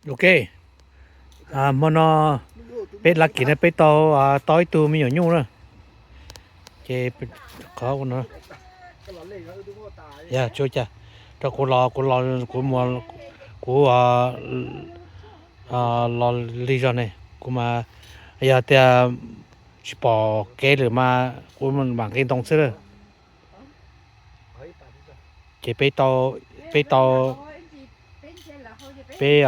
Ok, hmo no peb lab kis na peb tau tau ib tug me nyuam nyuj na. Ces qhov no, ya, tsis ua cas, rau kuv los kuv los kuv mus, kuv los lig zog ne, kuv mas yog tias tsis pom kev lawm mas kuv mam nqi ntoo xwb lawm. Ces peb tau, peb tau, peb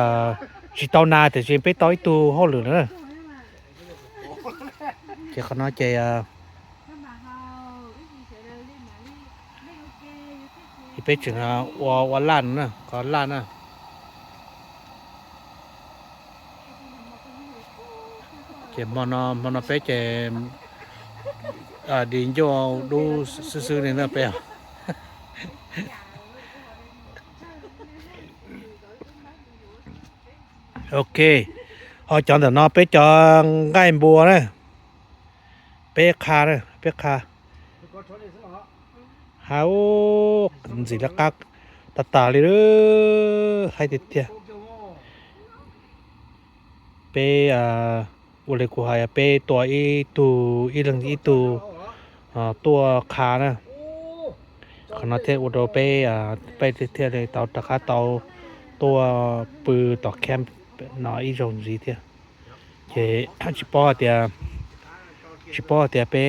tsis tau nas tiam sis peb tau ib tug hauj lwm na. Ces qhov no ces peb tseem ua ua laj no na, qhov laj na. Ces hmo no, hmo no peb ces di ncauj dub xwb xwb li na peb. Ok, ho cov ntawm no peb cov nqaij npua na, peb qha na, peb qha. Ha, ntxim lawv qab tas tas li, haib tiag tiag. Peb ua li kuv hais, peb tua ib tug, ib leeg ib tug tuaj qha na. Qhov no thiaj ua rau peb, peb thiaj li tau rov qab tau tuaj pw tom camp no ib zaug ntxiv thiab. Ces tsis paub hais tias, tsis paub hais tias peb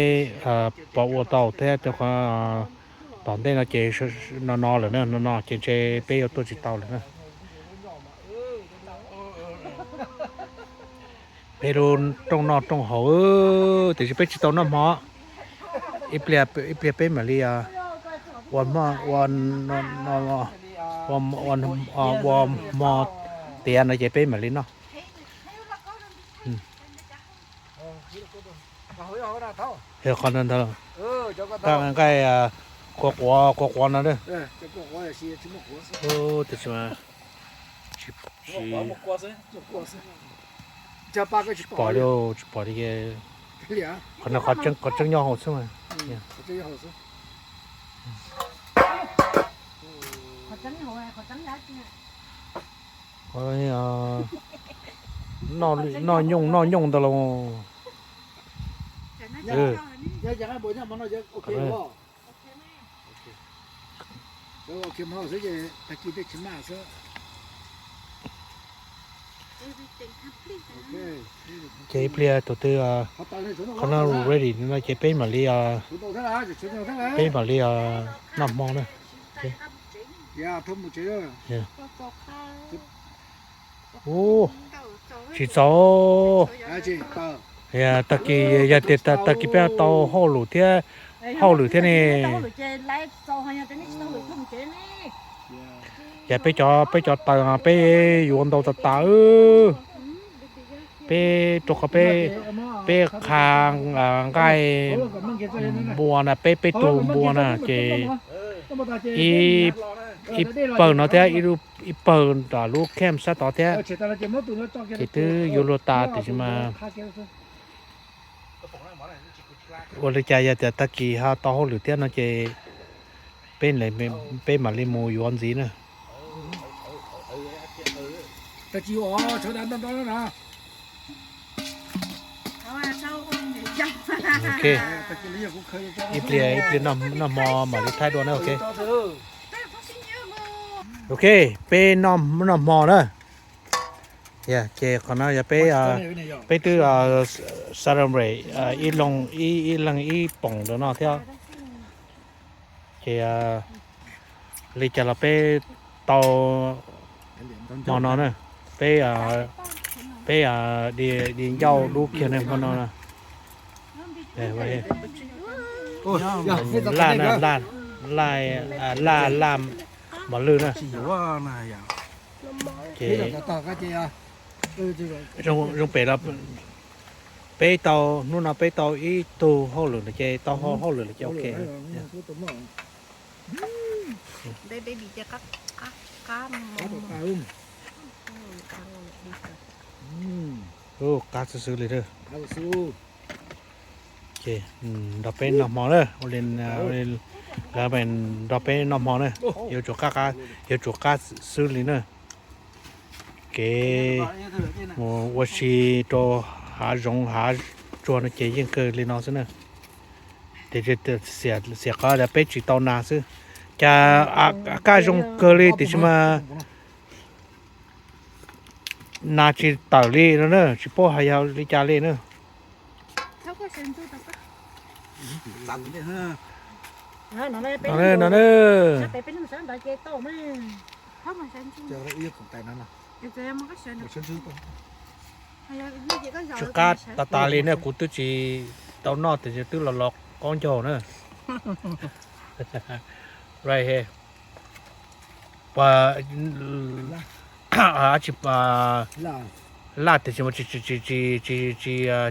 puas ua tau thiab, rau qhov tom ntej no ces no no lawm na, no no ces ntshe peb yuav tuaj tsis tau lawm na. Peb lub rooj noj rooj haus, tiam sis peb tsis tau noj hmo. Ib pliag, ib pliag peb mam li ua, ua hmo tiav no ces peb mam li noj. Qhov ntawd, nqaij quav quav, quav quav no. Tiam sis mas tsis pom li, tsis pom li. Qhov no qhov tseeb nyob hauv xwb mas. Noj nyooj noj nyooj ntawd los. Ces ib pliag tus twg, qhov no ready no ces peb mam li, peb mam li noj hmo na. Ub, tsis txaus. Tag kis yog tias tag kis peb tau hauj lwm thiab, hauj lwm thiab ne. Yog peb cov, peb cov taws peb yuav ntau tas tas. Peb rau qhov peb, peb qha nqaij npua na, peb peb tug npua na ces ib pawg no thiab, ib pawg nram lub camp sab tod thiab, ces twb yuav luag tas tiam sis mas ua li cas yog tias tag kis ho tau hauj lwm thiab no ces peb, peb mam li mus yuav ntxiv na. Ok, ib pliag, ib pliag noj hmo mam li thaij dua na. Ok, ok, peb noj hmo na. Ces qhov no yog peb, peb twb celebrate ib leeg ib poom ntawm no thiab. Ces li cas los peb tau hmo no na, peb, peb di ncauj dub kiag ne hmo no. Laj na, laj, laj, laj mos lwj na. Ces zoo pem los peb tau, hnub no peb tau ib tug hauj lwm no ces tau hauj lwm lawm ces ok. Qab xwb xwb li. Ces nrog peb noj hmo na, ua li lawv nrog peb noj hmo na, yuav tsum qab, yuav tsum qab xwb li na. Ok, Kev mus ua si rau hav zoov hav tsuag no ces yeej kawg li no xwb na. Tiam sis xiam qhov tias peb tsis tau nas xwb. Cas kaj zoo kawg li tiam sis mas nas tsis tawm li no na, tsis paub hais yog li cas li na. No na, no na. Tsw qab tas tas li na, kuv twb tsis tau noj tiam sis twb los los qaub ncaug na. Right here. Laj tiam sis mas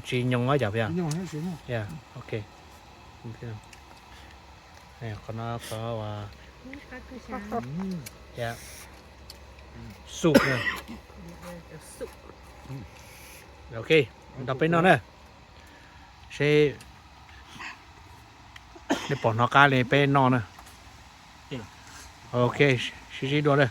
tsis nyoos yom. Ok. Qhov no qhov soup. Ok, nrog peb noj na. Seb nej pom hnov qab li peb noj na. Ok, sib ntsib dua na.